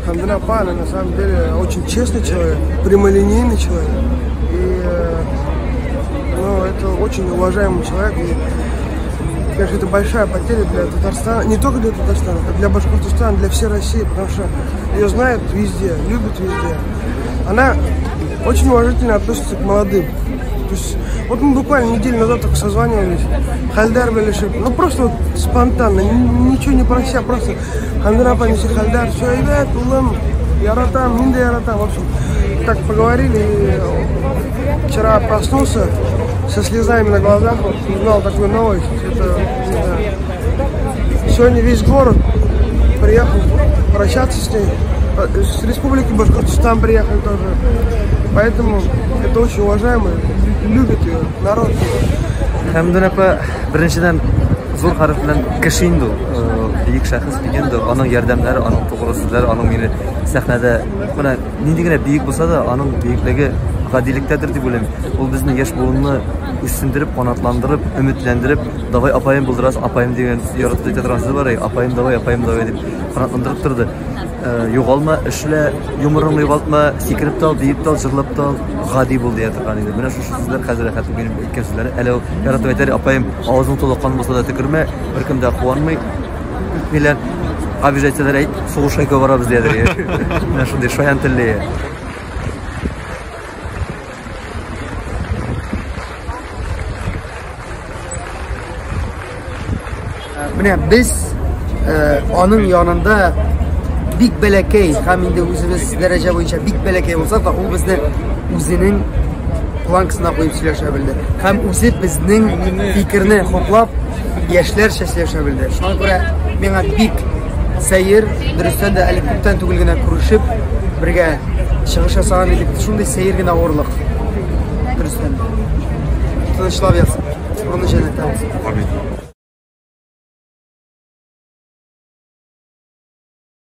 Хәмдүнә апа, она на самом деле очень честный человек, прямолинейный человек. И ну, это очень уважаемый человек. И, конечно, это большая потеря для Татарстана, не только для Татарстана, а для Башкортостана, для всей России, потому что ее знают везде, любят везде. Она очень уважительно относится к молодым. То есть, вот мы буквально неделю назад только созванивались, хәлләр белешеп, ну просто вот спонтанно, ничего не прося, просто Хәмдүнә апа, ничек хәлләр, все, ребят, улым, яратам, мин дә яратам, в общем, так поговорили, и вчера проснулся со слезами на глазах, вот, узнал такую новость, это, не знаю, сегодня весь город приехал прощаться с ней, с республики Башкортостан приехали тоже, поэтому это очень уважаемый, любит ее народ. Хәмдүнә апа, беренчедән, зур хәреф белән кеше инде ул, бөек шәхес легенда, аның ярдәмнәре, аның тугры сүзләре, аның мине сәхнәдә менә нинди генә бөек булса да, аның бөеклеге гадилектәдер дип уйлыйм. Ул безне яшь буынны үсендереп, канатландырып, өметләндереп, давай апаем булдырасың, апаем дигән яратып әйтә торган сүз бар, апаем давай, апаем давай дип канатландырып торды. Югалма, эшлә, юморыңны югалтма, сикереп тә ал, биеп тә ал, җырлап та ал, гади бул дия торган иде. Менә шушы сүзләр хәзер хәтта минем әйткән сүзләр. Әле ул яратып әйтә, апаем, авызың тулы кан булса да төкермә, беркем дә куанмый. Миләр, обижать итсәләр әйт, сугышка икәү барабыз диядер. Менә шундый шаян телле. Менә без аның янында бик бәләкәй һәм инде үзебез дәрәҗә буенча бик бәләкәй булсак та, ул безне үзенең планкасына куеп сөйләшә белде. Һәм үзе безнең фикерне хуплап, яшьләрчә сөйләшә белде. Шуңа күрә миңа бик сәер, дөрестән дә әле күптән түгел генә күрешеп, бергә чыгыш ясаган идек. Шундый сәер генә авырлык. Дөрестән дә. Тынычлап ятсын. Урыны җәннәттә булсын. Амин.